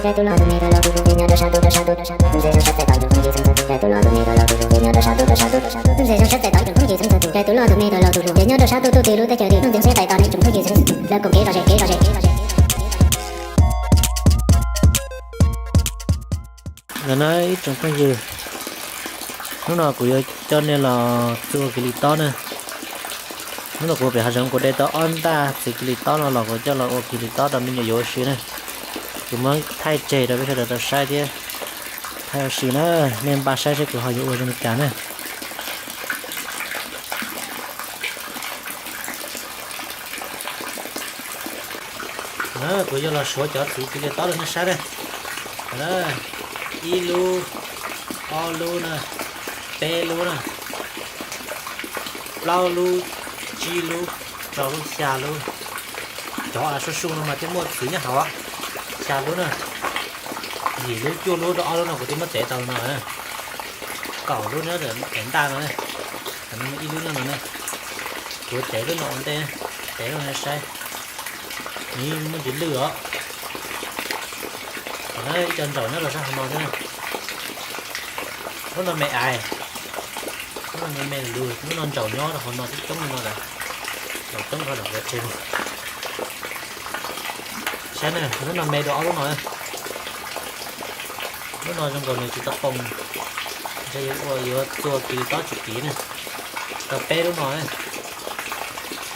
Ntawm no ib tsoom phooj ywg, hnub no kuv yuav coj nej los txua kis lis tob na. Hnub no kuv pem hav zoov kuv de tau ob ntaj txiv kis lis tob no los kuv coj los ua kis lis tob rau me nyuam yuav ua si na. Kuv muab thaij tseg rau peb sawv daws tau saib thiab thaij ua si na, nej npaj saib seb kuv ho yuav ua zoo li cas na. Kuv yuav los suav cov txiv kis lis tob rau nej saib na. Ib lub, ob lub na, peb lub na, plaub lub, tsib lub, rau lub, xya lub. Cov a su su no mas thiaj muaj txiv nyob hauv, xya lub na. Yim lub cuaj lub rau ob lub no kuv twb muab tev tau no. Kaum lub nyob ntawm ntaj no, ib lub nyob no ne. Kuv tev lub no ua ntej, tev lub no saib. Nws muaj ntsis lwj os. Ib co ntsaum nyob rau sab hauv no thiab. Lub no me aiv, lub no me me lug, lub no ntsaum nyob rau hauv no coob coob li no lawm. Ntsaum coob rau lawm qhov tseg. Saib na, lub no me dua ob lub no. Lub no zoo nkaus nws tsis tau poo, ntshe yuav ua yuav txua kis tob tsis kiv na. Tau peb lub no.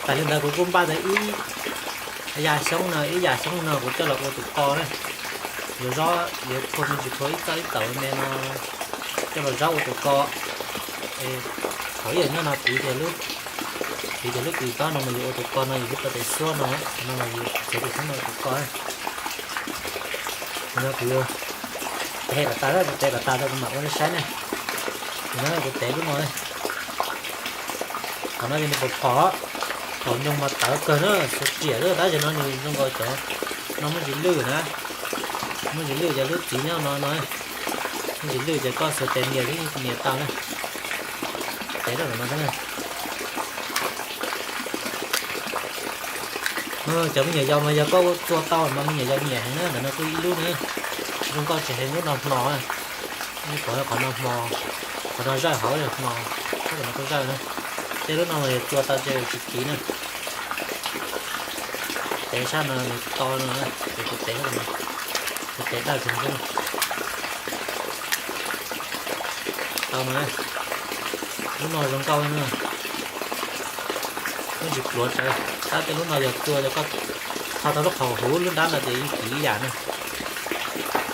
Tas li ntawd kuv kuj npaj tau ib yam xyoob no, ib yam xyoob no kuv coj los ua tus ko na. Yuav zob yuav phua me ntsis phua ib txoj ib txaus me no coj los zob ua tus ko. Thaum ib yam nyob no piv tias lub, piv tias lub kis tob no mas yuav ua tus ko no yus thiaj tau tes xuab no, no mas yus txiav tes xuab no ua tus ko. No kuv tev kom tas, kuv tev kom tas rau kuv mam ua nej saib ne. No kuv tev lub no ne. Qhov no yog nws pom phom, thaum nyoog mas tawv kawg na, xuas riam lawm tab sis no nws zoo nkaus cov no muaj ntsis lwj na. Muaj ntsis lwj ces lub txiv nyob no no, muaj ntsis lwj ces koj xuas tes nias thiab yeej nias tau na. Tev rau ntawm no thiab na. Cov me nyuam yaus mas yog koj txua tau mas me nyuam yaus nyiam heev na, ntawm no kuj ib lub na. Zoo nkauj tsis heev lub no hno. Nej pom qhov no hmo, qhov no zawj hauv hno, sab tom no kuj zawj na. Tej lub no mas yog txua tau ces tsis kiv na. Tev sab no nws to no, ces kuv tev, kuv tev dawj kiag xwb. Tau no, lub no zoo nkauj na. Lub tsis pluav tsawv, tab tej lub no yog txua yog koj tho tau lub qhov huv lub nrab no ces yeej kiv ib yam na.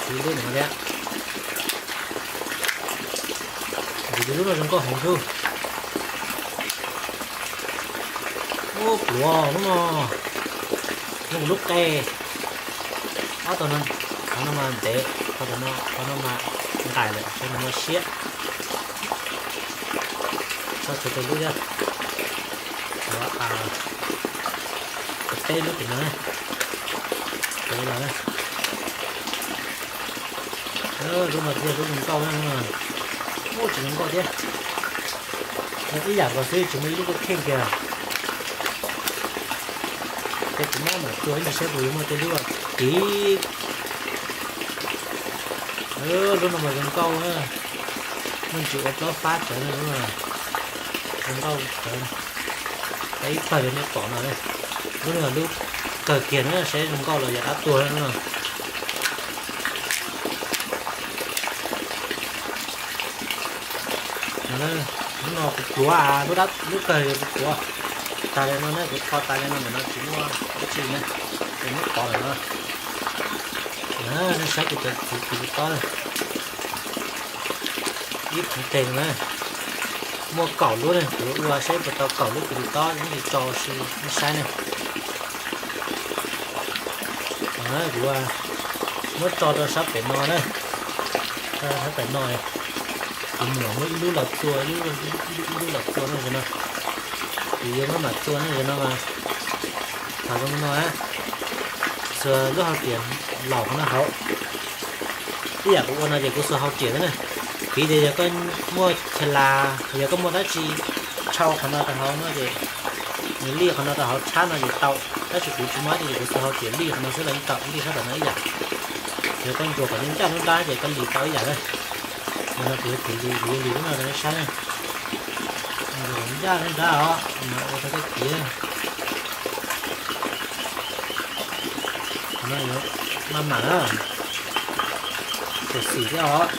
Siv lub ntawm no thiab. Kuv tus lub no zoo nkauj heev xwb. Ub, pluav lub no, zoo lub qe. Ob tog no, qhov no mas ntev, qhov no mas nqaim lawm, qhov no mas siab. Tso tshuav rau lub thiab. Tshuav peb lub tim no, tshuav los na. Lub no thiaj lub zoo nkauj na. Ub, tsis zoo nkauj thiab. Ib yam nkaus xwb tsis muaj ib lub kuj kheej kiag. Ces kuv muab mam txua ib ntsis saib puas yuav muaj tej lub kiv. Lub no mas zoo nkauj na. Muaj ntsis ua plaub fab tsawv na lub no. Zoo nkauj tsawv. Tau ib pawg li nej pom no, lub no lub kawg kiag na, saib zoo nkauj los yog dab tuag na lub no. Lub no kuv pluav, lub dab lub kawg kuv pluav. Tas li no ne, kuv tho tas li no ntawm no tsis muaj dab tsi na, ces muab pov lawm no. Nej saib kuv cov txiv kis lis tob, ib phuv teg na, muaj kaum lub ne, kuv ua saib puas tau kaum lub kis lis tob ib ntsis tso ua si nej saib ne. Kuv muab tso rau sab pem no na, sab pem no, kuv mam muab ib lub los txua, ib lub los txua no, kuv yuav muab mam txua no no mas, thaum zoo no, xuas lub hau riam laus qhov no hauv. Ib yam kuv ua no ces kuv xuas hau riam xwb na. Piv tias yog koj muaj cha las, yog koj muaj dab tsi tshau qhov no rau hauv no ces, nws lij qhov no rau hauv tshab no ces tau, tab sis kuv tsis muaj dab tsi ces kuv xuas hau riam lij qhov no xwb los yeej tau, lij sab tom no ib yam. Yog koj ntsuas kom ncaj ncaj lub nrab ces koj lis tau ib yam na. Yog no kuv yuav lis, kuv yuav lis lub no rau nej saib na. Ntsuas kom ncaj lub nrab os, mas ua rau koj tiv. Qhov no yuav maj mam na, txawm xim thiab os,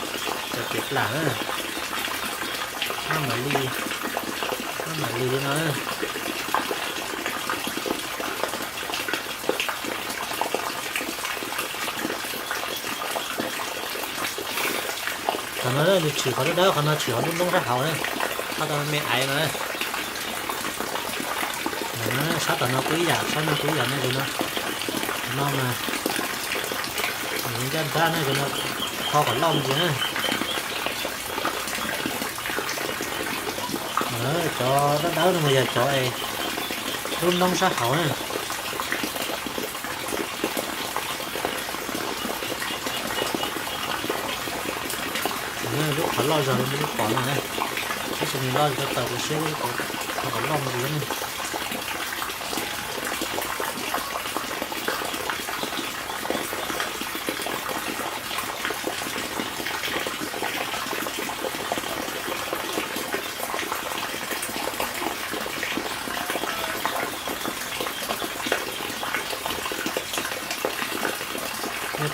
txawm piam plam na, maj mam li, maj mam li li no. Qhov no nws tshwm qhov dawb dawb, qhov no tshwm qhov lub noob sab hauv na, qhov tau me aiv no. Sab tom no kuj ib yam, sab no kuj ib yam no, no mas ncaj nrab na, no tho kom loj mus ntsis na. Cov dawb dawb no mas yog cov lub noob sab hauv na. Lub qhov loj zog li lub pom no na, tab sis nws loj zog tau kuv siab, tho kom loj mus ntsis na.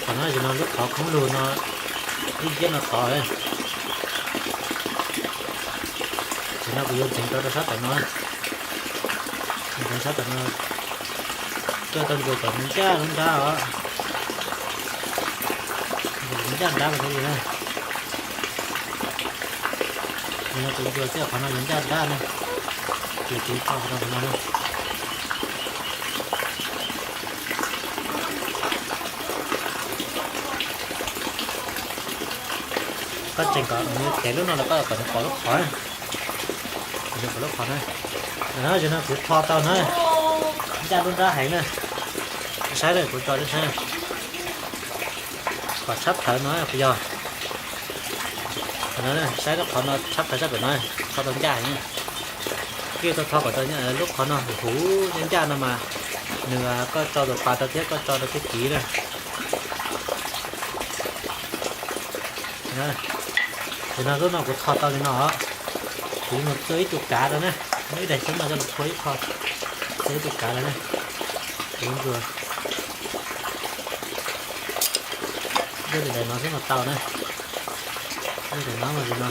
Qhov no yog no lub qhov khoob lug no, ib ciab no tod. Tam no kuv yuav ntxeev rau rau sab tom no, ntxeev sab tom no, coj tau ntsuas kom ncaj lub nrab os, ncaj nrab los li na. Tam no kuv ntsuas txij qhov no yuav ncaj nrab na, ces kuv tho qhov no rau no na. Koj tseem kom nws tev lub no los koj kom nws pom lub qhov, kom nws pom lub qhov na. Tam no yog no kuv tho tau na, ncaj lub nrab heev na. Saib kuv tso rau saib, kom tshab plhawv no kuv yog, saib lub qhov no tshab plhawv sab pem no, tho tau ncaj heev na. Koj tau tho kom tau lub qhov no huv huv ncaj ncaj no mas nws, koj tso tus pas rau thiab koj tso rau thiab kiv na. Tam no lub no kuv tho tau li no, kuv yuav mus txua ib tug kav rau na, muab ib daim xyoob no coj los txua ib qho, txua ib tug kav rau na. Kuv ntsuas, ntsuas daim no xwb mas tau na, ntsuas daim no mas li no.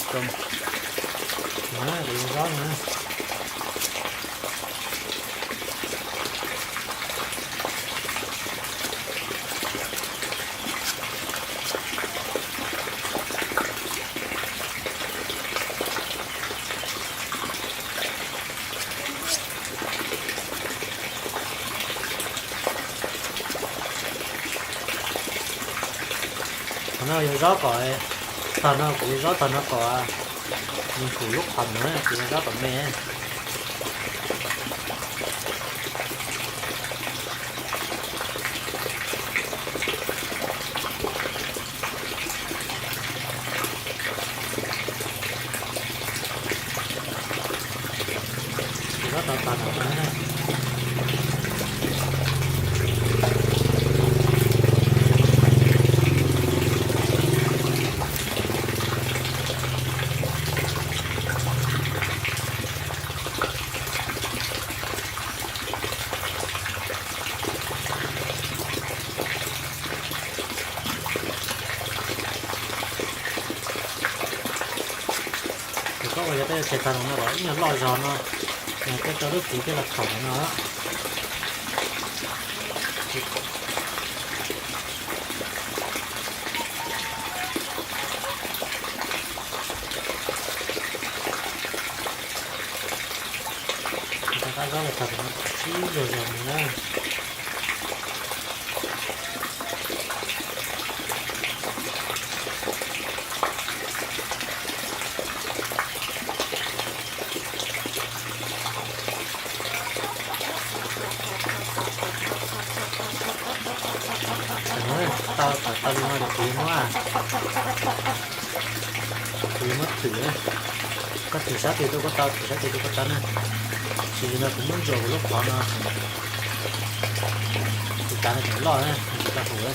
Kuv yuav zaub na. Qhov no yuav zaub kom, tog no kuv yuav zaub tog no kom nws hum lub qhov no, kuv yuav zaub kom me. Kuv zaub tog tog no na. Ces koj ua yog koj yuav tseg tag no los ib nyuag loj zog no, peb rau lub txiv thiaj los thaum no. Rau qab zaub los thaum no kom sib zog zog mus na. Tau, tau li no ces kuv yuav muab, kuv yuav muab thwm, koj thwm sab twg rau kuv tau, thwm sab twg rau kuv tau na. Tsis li no kuv muab ntsuas kuv lub qhov no, tus kav no tseem loj na, nws tsis tau hum.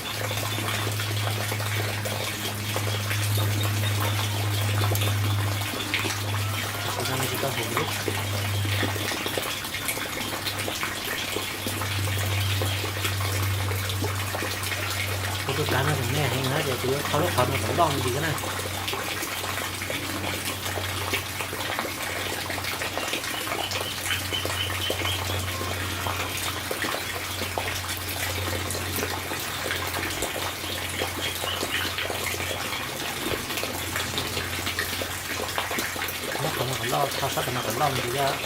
Tus no nws tsis tau hum kuv lub. Kuv tus kav no tseem me heev na, ces kuv yuav kho lub qhov no kom loj me ntsis xwb na. Muab qhov no kom loj, kho sab qhov no kom loj me ntsis thiab.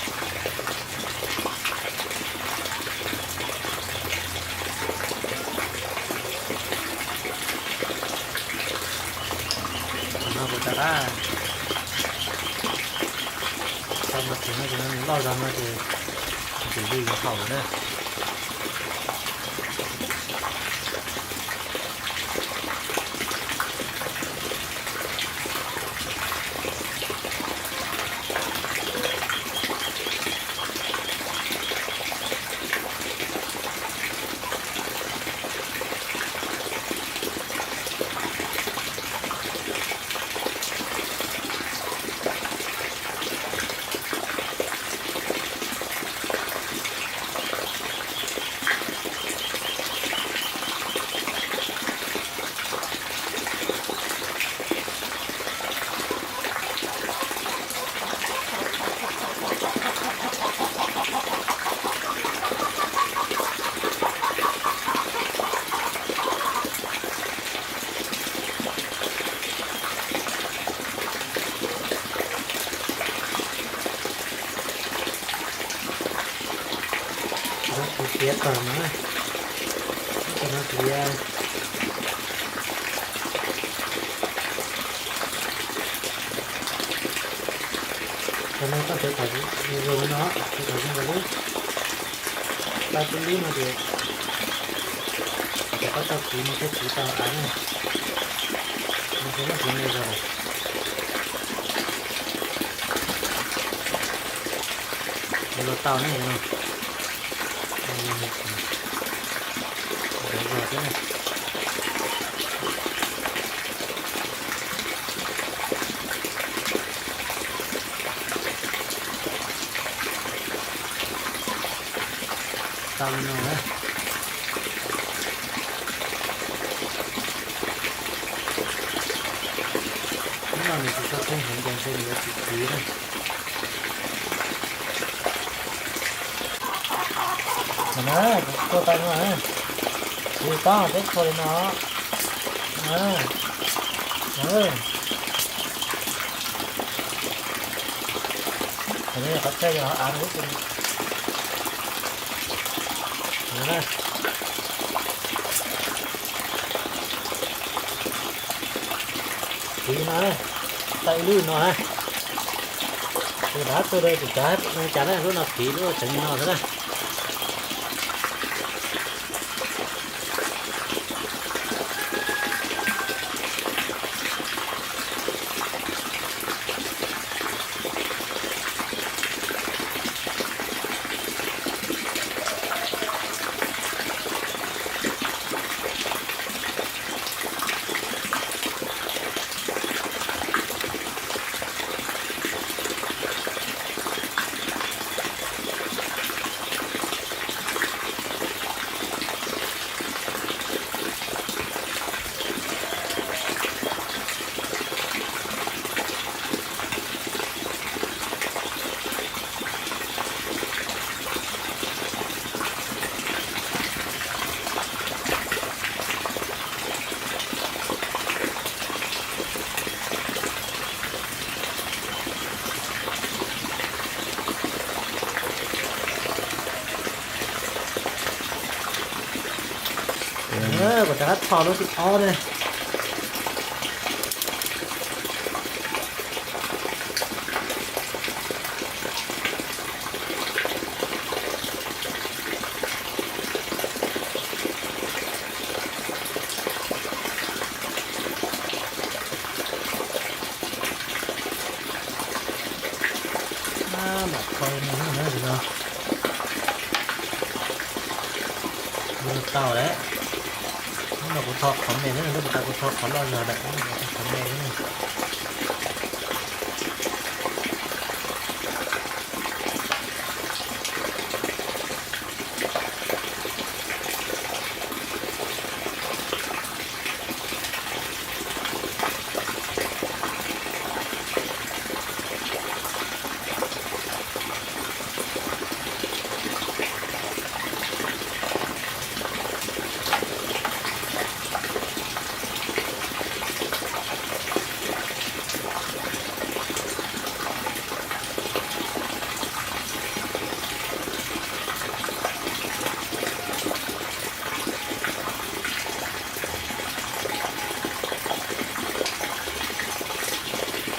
Qhov no kuv rov qab kho no tseem no ces nws loj zog no ces nws tus lwj yuav haum na. Kuv tiav tawm no, ib tug no kuv yuav, tug no koj tsuav kom zoo zoo no, tsuav kom zoo zoo lub, tau tib lub no ces kom koj tau kiv no thiaj kiv tau av na. No kuv muab kiv me zog lawm. Kuv los tau ne no. Ntawd zog thiab na. Tau li no na. Hnub no nws tsis tau kheej heev ces ntshe nws yuav tsis kiv na. Kuv tua tau no, kuv tab peb tua li no. Qhov chaw yog av lub. Kiv no, tau ib lub no. Tus dab tuag li tus cav, cas na lub no kiv lub tseev li no xwb na. Kuv rov qab tho lub thib ob ne. Tho no, no tau lawm. Hnub no kuv tho qhov me na, hnub puas tas kuv tho qhov loj zog lawm, hnub no kuv tho qhov me na.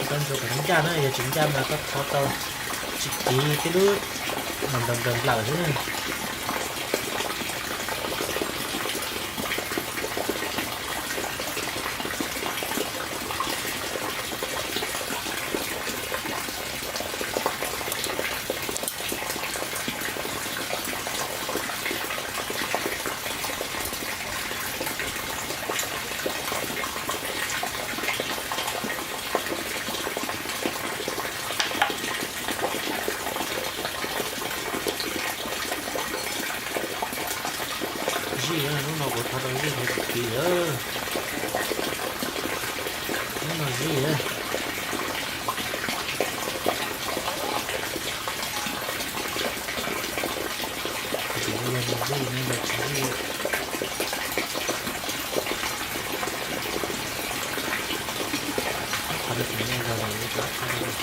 Koj ntxuav kom ncaj na, yog tsis ncaj mas koj thov tau tsis kiv tib lub nplaws nplaws nplaws xwb na. Zij, hnub no kuv thov tau zij heev kawg li. Hnub no zij. Tsis yog nws zij ne los tsis zij. Qhov no kuv nyob zog los yuav rov qab.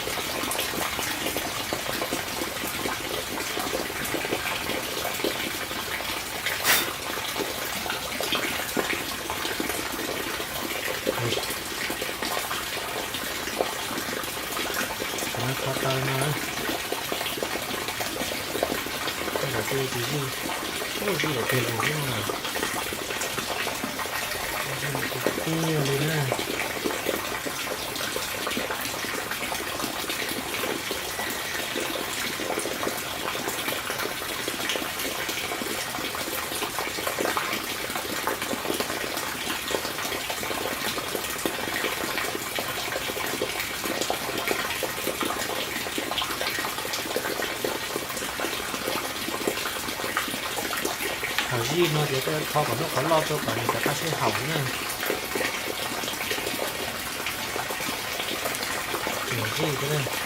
Qhov no thov tau no. Tej zaum twb tsis zij, muaj zij lawm tiag lus xwb no. Zij tiag tiag li na. Thaum zij no ces koj thov kom hnub qhov loj tuaj kom nws rov qab sib haum na. Tseem zij thiab.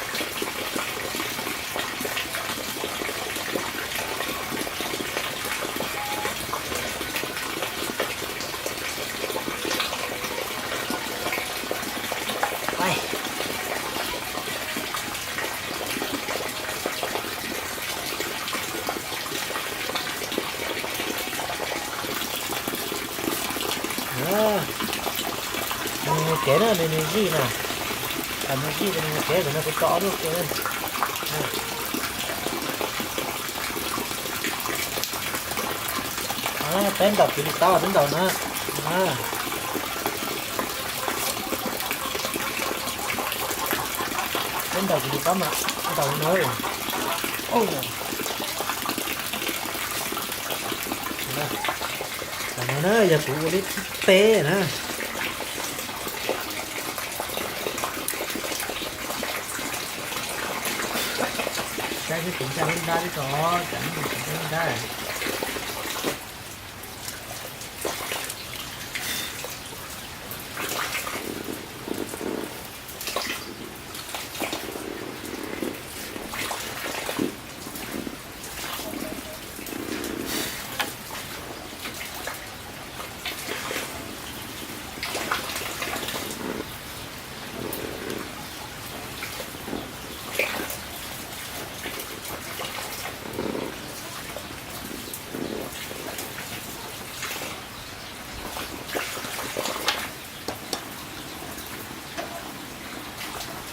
Nws mus kev na, nws nws zij na. Tam nws zij ces nws mus kev, tam no kuv tso ob lub ke. Peb ntaus kiag li tau, peb ntaus na. Peb ntaus kiag li tau mas ntaus na. Tam no na yog kuv ua lub thib peb na. Saib seb puas ncaj lub nrab tib tso, tsam ib ntsis tsis ncaj lub nrab.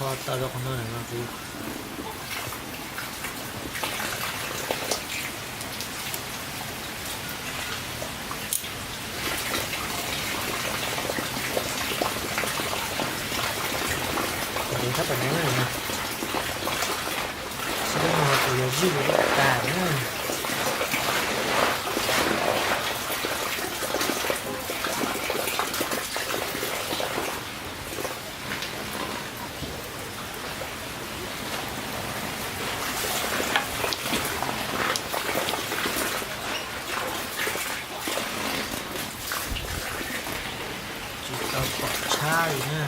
Tho tau rau qhov no no kuv ntev thab tom no na. Sib hlub no Zij li lub tas na. Tsis tau pom tshab li na.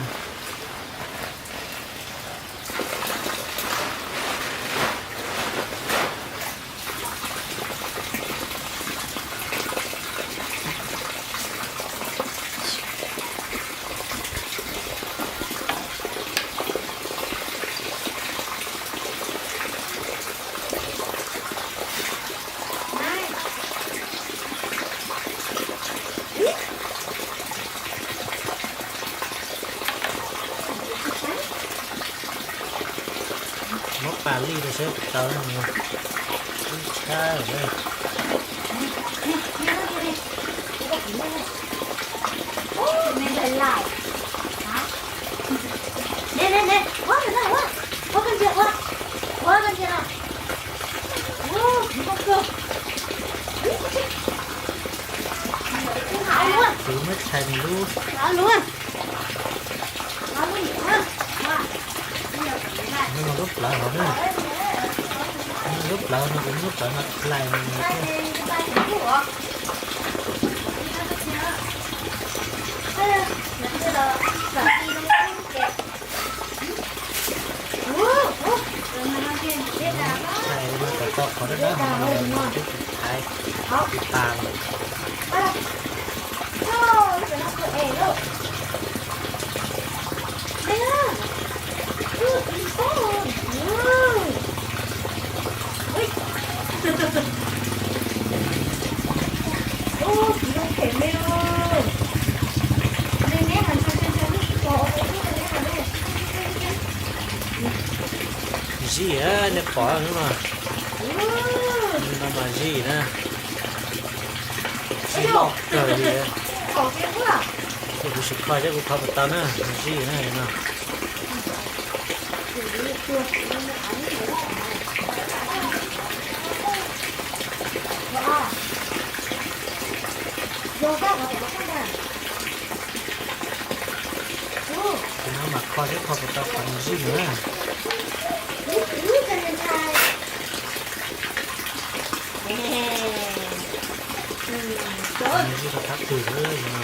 Muab pas lij rau saib puas tau na. Ib tshab lawm na. Nè, nè, nè, ua, ua, ua, ua, ua, ua, ua, ua, ua, ua, ua, ua, ua. Kuv muab tshais nws lub, nws mas lub plawv hov na. Nws lub plawv no, kuv muab lub plawv no hlais nws thiab. Tshais no kom tau qhov dawb dawb hov no, twb tsis thaiv, tsis tas lawm. Zij, nej pom no, no mas zij na. Zij loj kawg li. Ces kuv sim kho seb kuv kho puas tau na, zij na no. Kuv no mas kho seb kho puas tau qhov nws zij na. Nws zij rau thab twg lawm no.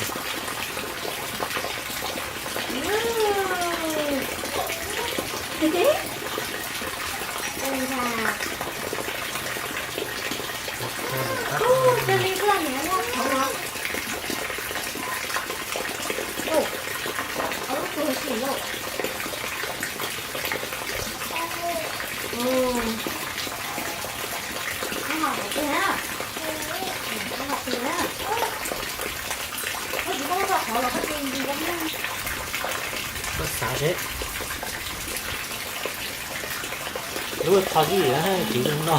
Koj xav seb. Lub tho zij, kwv no.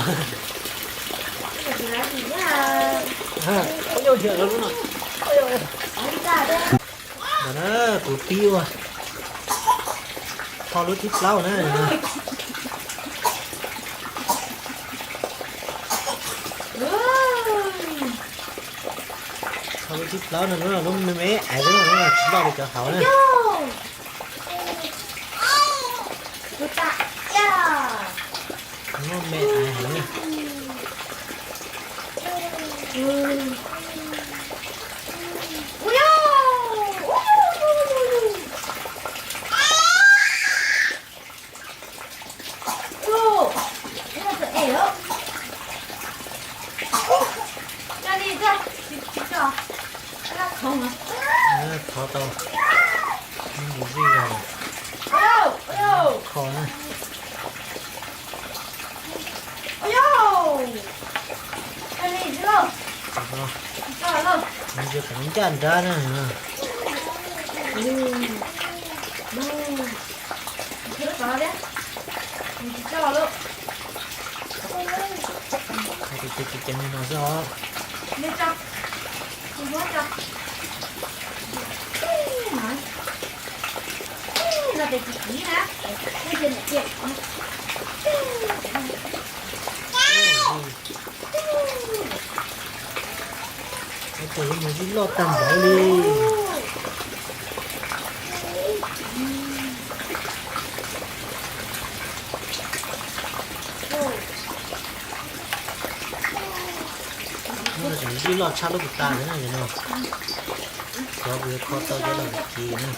Ua yau hiam lub no. Ntawm na, kuv pib ua tho lub thib plaub na. Tho lub thib plaub no, lub me me ais, lub no tsis loj li cov hauv na. Muab me ais heev na. Thov tau. Mus zij zog lawm. Kho na. Ntsia kom ncaj nrab na. Ces ceev li no xwb os. Ua li mas zij loj tag npaum li. Hnub no tseem zij loj tshaj lub kuv tas thiab na no. Xyov kuv yuav kho tau cov loj kiv na.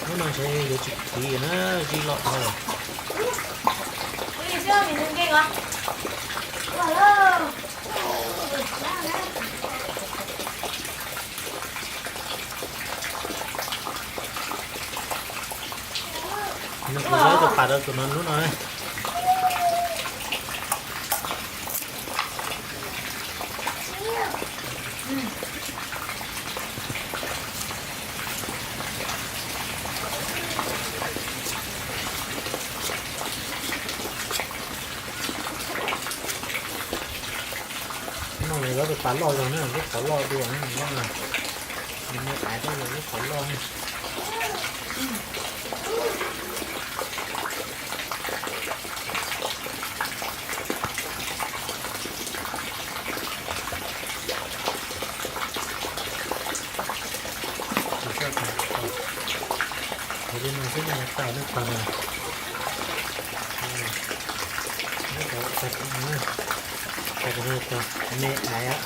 Hnub no ntshe yuav tsis kiv na, zij loj dhau lawm. Nws kuv zab tus pam rau tus no lub no. No lawv tus pam loj zog na, lub qhov loj dua na, nws me aiv rau lub qhov loj na. Qhov li no xwb no tau lub qhov no. Lub qhov tag, tag no tau me aiv.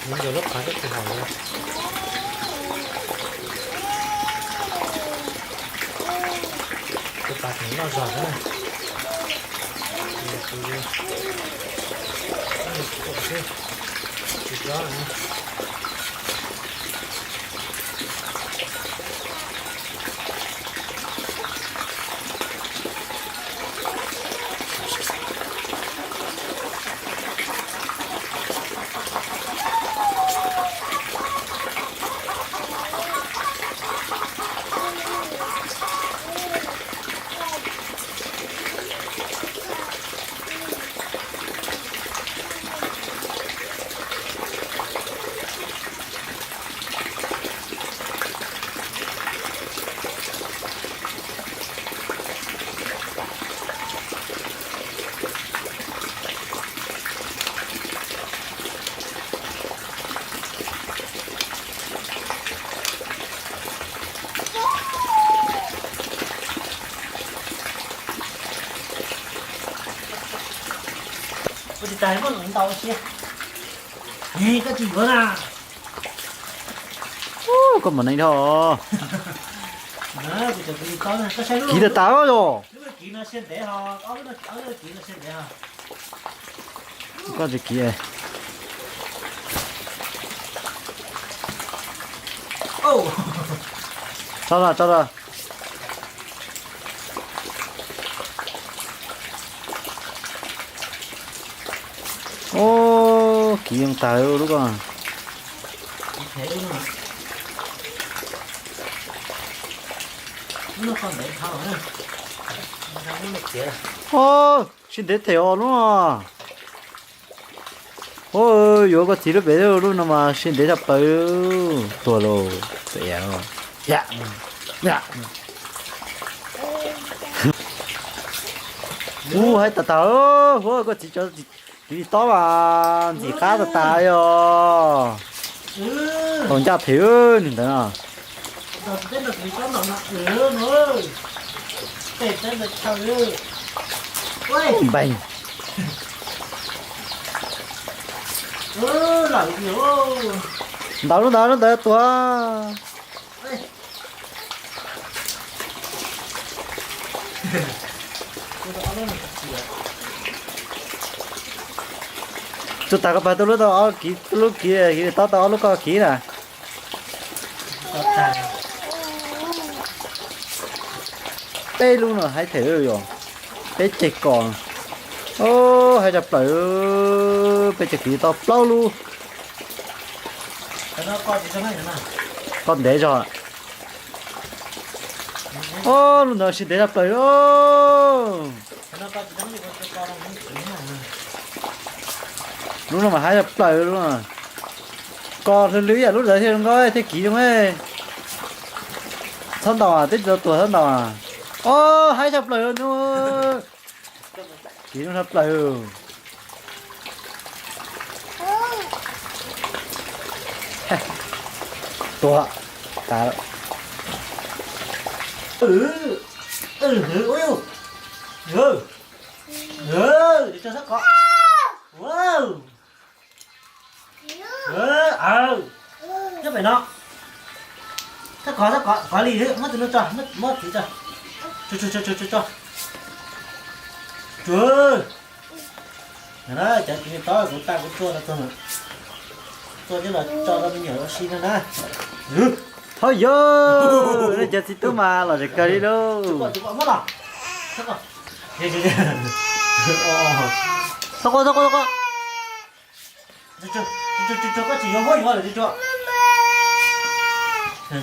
Nws ncua lub qhov thiab tsis haum li. Tus pas tseem loj zog xwb na. Tsis tsob na. Ua tsis tas muaj ntau siab. Koj tsis yuav na. Koj mam neeg dhau. Kiv tas tas yom. Koj tsis kiv. Tso na, tso na. Ub, kiv yeej tawg lub ko. Ub, sib ntev them os lub no. Ua, yuav koj txiv lub pem lub no mas siab ntev tshaj plaws. Tuag los. Ub, haib tag tag, huab koj txiv tso txiv tob mas ntxim qab tag tag yog. Tau ncaj phem nws ntawd no. Npeeg. Ntaus lub ntawd, lub ntawd tuag. Tsuj tas koj pab tuaj lub tau ob kiv, lub kiv kiv tau tau ob lub koj kiv na. Peb lub no haib them yom. Peb ceg kos. Haib tshaj plaws. Peb ceg kiv tau plaub lub. Koj ntev zog. Ob lub ntawd siab ntev tshaj plaws. Lub no mas haib tshaj plaws lub no. Kos hlo lwm yam lub ntawd thiaj zoo nkauj thiaj kiv zoo. Txhob ntaus, twb tsis tau tuag txhob ntaus. Ob, haib tshaj plaws no. Kiv zoo tshaj plaws. Tuag tas lawm. Nyob pem no. Thab kov, thab kov, kov li, muab tus no tso, muab txiv tso. Tso, tso, tso, tso, tso. Tsuag. Cov tis tob kuv tag kuv tsuag los tsuag, tsuag coj los tso rau me nyuam ua si no na. Hov yog, nej cov txiv tub mas lom zem kawg li lauj. Txhob quaj, txhob quaj, txhob quaj. Tsuag, tsuag, tsuag, koj tsis yuav huab yuav lawm tsuag.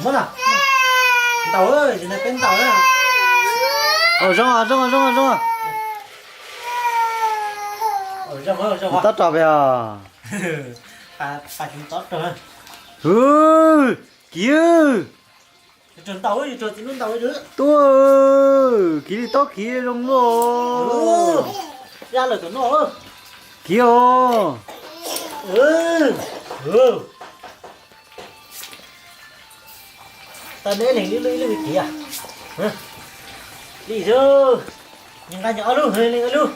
Muab na. Ntaus, tsis na peb ntaus na. Zoo, zoo, zoo, zoo. Tob rog peb os. Kiv. Tuaj, kiv li tob kiv zoo luaj. Kiv os. Tau neb leeg ib lub ib lub kiv. Li, nqa ob lub, leeg ob lub.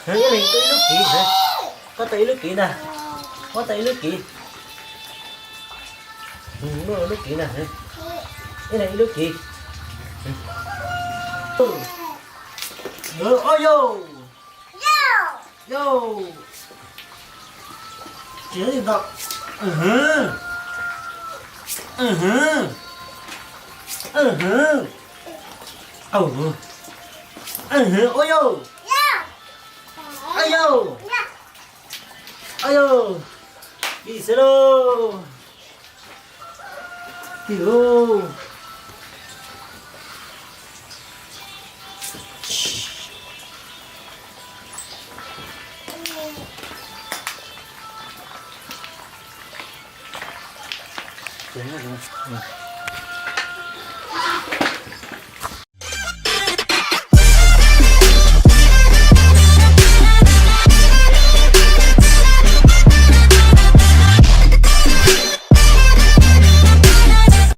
Ib leeg ib lub kiv. Koj tau ib lub kiv ntag. Koj tau ib lub kiv. Muaj lub kiv ntag. Ib leeg ib lub kiv. Ob yau. Yau. Tsis ntau. Ob yau. Ob yau. Ob yau. Li xwb lauj. Tig lauj.